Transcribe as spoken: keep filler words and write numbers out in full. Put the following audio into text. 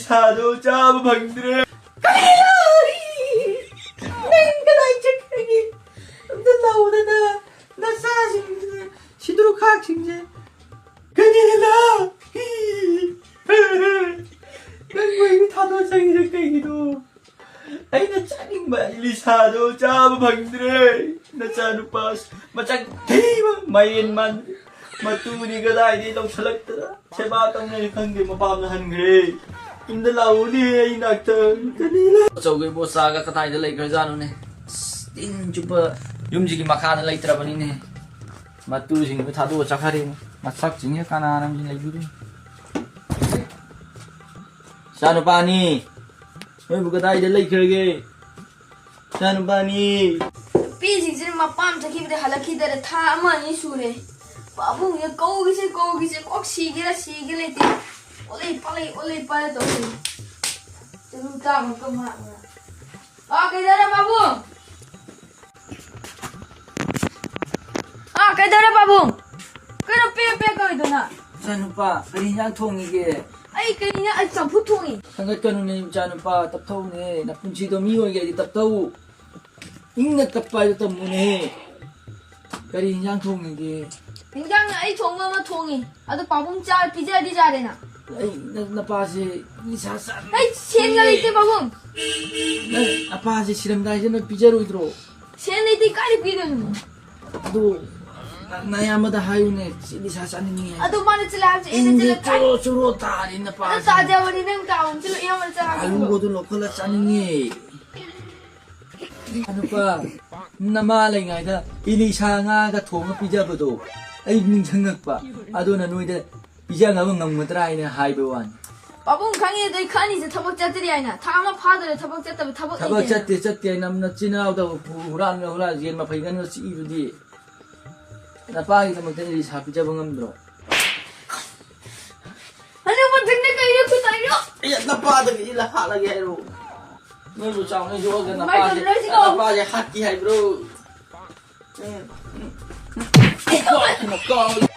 ꯁꯥꯗꯣ ꯆꯥꯕ ꯐꯪꯗ꯭ꯔꯦ꯫ ꯀꯔꯤꯅꯣ? ꯅꯪ ꯀꯗꯥꯏ ꯆꯠꯈ꯭ꯔꯒꯦ? ꯑꯝꯇ ꯂꯥꯛꯑꯣꯗꯅ, ꯅꯆꯥꯁꯤꯡꯁꯦ, ꯁꯤꯗ꯭ꯔꯨꯈꯥꯛꯁꯤꯡꯁꯦ꯫ ꯀꯅꯦꯂꯥ! ꯅꯪꯕꯨ ꯑꯩꯅ ꯊꯥꯗꯣꯛꯆꯈꯤꯁꯦ ꯀꯩꯒꯤꯅꯣ? ꯑꯩꯅ ꯆꯥꯅꯤꯡꯕ ꯏꯂꯤꯁꯥꯗꯣ ꯆꯥꯕ ꯐꯪꯗ꯭ꯔꯦ꯫ ꯅꯆꯥꯅꯨꯄꯥ ꯃꯆꯪ ꯊꯤꯕ ꯃꯥꯏꯔꯦꯟ ꯃꯥꯟ ꯃꯇꯨꯗꯤ ꯀꯗꯥꯏꯗꯒꯤ ꯂꯧꯁꯜꯂꯛꯇꯅ ꯁꯦꯕꯥ ꯇꯧꯅꯤ ꯈꯪꯗꯦ, ꯃꯄꯥꯝꯗ ꯍꯟꯈ꯭ꯔꯦ꯫ ꯌꯨꯝꯗ ꯂꯥꯛꯎꯅꯦ ꯑꯩ ꯅꯥꯛꯇ꯫ ꯀꯅꯦꯂꯥ! ꯑꯆꯧꯕ ꯏꯕꯣꯆꯥꯒ ꯀꯗꯥꯏꯗ ꯂꯩꯈ꯭ꯔꯖꯥꯠꯅꯣꯅꯦ? ꯑꯁ, ꯇꯤꯟ ꯆꯨꯞꯄ ꯌꯨꯝꯁꯤꯒꯤ ꯃꯈꯥꯗ ꯂꯩꯇ꯭ꯔꯕꯅꯤꯅꯦ꯫ ꯃꯇꯨꯁꯤꯡꯗꯨ ꯊꯥꯗꯣꯛꯑ ꯆꯠꯈ꯭ꯔꯦ꯫ ꯃꯁꯛꯁꯤꯡꯁꯦ ꯀꯅꯥꯅ ꯂꯩꯕꯤꯗꯣꯏꯅꯣ? ꯏꯆꯥꯅꯨꯄꯥꯅꯤ, ꯅꯣꯏꯕꯨ ꯀꯗꯥꯏꯗ ꯂꯩꯈ꯭ꯔꯒꯦ? ꯏꯆꯥꯅꯨꯄꯥꯅꯤ꯫ ꯅꯨꯄꯤꯁꯤꯡꯁꯤꯅ ꯃꯄꯥꯝ ꯆꯠꯈꯤꯕꯗ ꯍꯜꯂꯛꯈꯤꯗꯔꯦ ꯊꯥ ꯑꯃ ꯑꯅꯤ ꯁꯨꯔꯦ꯫ ꯄꯥꯕꯨꯡꯁꯦ ꯀꯧꯈꯤꯁꯦ ꯀꯧꯈꯤꯁꯦ ꯀꯣꯛ ꯁꯤꯒꯦꯔꯥ ꯁꯤꯒꯦ ꯂꯩꯇꯦ꯫ ꯑꯣꯂꯩ ꯄꯥꯂꯩ ꯑꯣꯂꯩ ꯄꯥꯂꯩ ꯇꯧꯔꯤ꯫ ꯆꯔꯨ ꯇꯥꯕ ꯀꯃꯥꯏꯅ? ꯑꯥ, ꯀꯩꯗꯧꯔꯦ ꯄꯥꯕꯨꯡ? ꯑꯥ, ꯀꯩꯗꯧꯔꯦ ꯄꯥꯕꯨꯡ? ꯀꯩꯅꯣ ꯄꯦ ꯄꯦ ꯀꯧꯔꯤꯗꯨꯅ? ꯏꯆꯥꯅꯨꯄꯥ, ꯀꯔꯤ ꯍꯤꯟꯖꯥꯡ ꯊꯣꯡꯉꯤꯒꯦ? ꯑꯩ ꯀꯔꯤꯅ ꯑꯩ ꯆꯝꯐꯨꯠ ꯊꯣꯡꯉꯤ꯫ ꯊꯥꯡꯒꯠꯀꯅꯨꯅꯦ ꯏꯆꯥꯅꯨꯄꯥ, ꯇꯞꯊꯧꯅꯦ꯫ ꯅꯄꯨꯟꯁꯤꯗꯣ ꯃꯤ ꯑꯣꯏꯒꯦꯗꯤ ꯇꯞꯊꯧ꯫ ꯏꯪꯅ ꯇꯞꯄ ꯍꯥꯏꯗꯣ ꯇꯝꯃꯨꯅꯦ꯫ ꯀꯔꯤ ꯍꯤꯟꯖꯥꯡ ꯊꯣꯡꯉꯤꯒꯦ? ꯍꯤꯟꯖꯥꯡꯅ ꯑꯩ ꯊꯣꯡꯕ ꯑꯃ ꯊꯣꯡꯉꯤ꯫ ꯑꯗꯨ ꯄꯥꯕꯨꯡ ꯆꯥ ꯄꯤꯖꯔꯗꯤ ꯌꯥꯔꯦꯅ꯫ ꯑꯩ ꯅ-, ꯅꯄꯥꯁꯦ ꯅꯤꯁꯥ ꯆꯥ-, ꯑꯩ ꯁꯦꯟꯒ ꯂꯩꯇꯦ ꯄꯥꯕꯨꯡ꯫ ꯅꯪ ꯅꯄꯥꯁꯦ ꯁꯤꯔꯝꯗꯥꯏꯁꯤꯗ ꯅꯪ ꯄꯤꯖꯔꯣꯏꯗ꯭ꯔꯣ? ꯁꯦꯟ ꯂꯩꯇꯦ, ꯀꯥꯏꯗ ꯄꯤꯗꯣꯏꯅꯣ? ꯑꯗꯨ ꯅ-, ꯅꯌꯥꯝꯕꯗ ꯍꯥꯏꯌꯨꯅꯦ, ꯁꯤ ꯅꯤꯁꯥ ꯆꯥꯅꯤꯡꯉꯦ꯫ ꯑꯗꯨ ꯃꯥꯅ ꯆꯤꯜꯂꯥ ꯍꯥꯏꯕꯁꯦ ꯑꯩꯅ ꯏꯟꯗꯤ ꯆꯤꯜꯂꯥ ꯆꯣꯔꯣ ꯆꯣꯔꯣ ꯇꯥꯔꯦ ꯅꯄꯥꯁꯦ꯫ ꯑꯗꯨ ꯇꯥꯖꯕꯅꯤ, ꯅꯪ ꯇꯥꯎꯟꯁꯤꯜꯂꯣ, ꯏꯌꯥꯝꯕꯅ ꯆꯥ ꯍꯥꯏꯕꯗꯣ꯫ ꯑꯔꯨꯝꯕꯗꯨ ꯂꯧꯈꯠꯂ ꯆꯥꯅꯤꯡꯉꯦ꯫ ꯅꯨꯄꯥ, ꯅꯃꯥ ꯂꯩꯉꯥꯏꯗ ꯏꯂꯤꯁꯥ ꯉꯥꯒ ꯊꯣꯡꯉ ꯄꯤꯖꯕꯗꯣ ꯑꯩ ꯅꯤꯡꯁꯤꯡꯉꯛꯄ꯫ ꯑꯗꯨꯅ ꯅꯣꯏꯗ ꯄꯤꯖꯅꯕ ꯉꯝꯒꯗ꯭ꯔꯥ ꯍꯥꯏꯅ ꯍꯥꯏꯕ ꯋꯥꯅꯤ꯫ ꯄꯥꯕꯨꯡ ꯈꯪꯉꯦ, ꯑꯗꯨ ꯑꯩ ꯈꯔꯅꯤꯁꯦ ꯊꯕꯛ ꯆꯠꯇ꯭ꯔꯤ ꯍꯥꯏꯅ꯫ ꯊꯥ ꯑꯃ ꯐꯥꯗꯣꯔꯦ ꯊꯕꯛ ꯆꯠꯇꯕ, ꯊꯕꯛ ꯊꯕꯛ ꯂꯩꯇꯦꯅ꯫ ꯆꯠꯇꯦ, ꯆꯠꯇꯦ ꯍꯥꯏꯅ ꯅꯆꯤꯟ ꯅꯅꯥꯎꯗ ꯍꯨꯔꯥꯟ ꯍꯨꯔꯥꯟ ꯌꯦꯟ ꯃꯐꯩ ꯉꯥꯅꯨ ꯆꯤꯛꯏꯗꯨꯗꯤ꯫ ꯅꯄꯥꯒꯤꯗꯃꯛꯇ ꯏꯂꯤꯁꯥ ꯄꯤꯖꯕ ꯉꯝꯗ꯭ꯔꯣ? ꯑꯗꯨ ꯃꯊꯪꯗ ꯀꯩꯅꯣ ꯈꯨꯠ ꯇꯥꯏꯅꯣ? ꯑꯦ, ꯅꯄꯥꯗꯒꯤ ꯏꯜꯂ ꯍꯥꯠꯂꯒꯦ ꯍꯥꯏꯔꯣ? ꯅꯣꯏꯕꯨ ꯆꯥꯎꯅ ꯌꯣꯛꯑꯒ ꯃꯥꯏ ꯅꯄꯥꯁꯦ, ꯇꯝꯅꯔꯁꯤꯀꯣ꯫ ꯅꯄꯥꯁꯦ ꯍꯥꯠꯀꯦ ꯍꯥꯏꯕ꯭ꯔꯣ? ꯎꯝ, ꯎꯝ, ꯎꯝ, ꯎꯝ꯫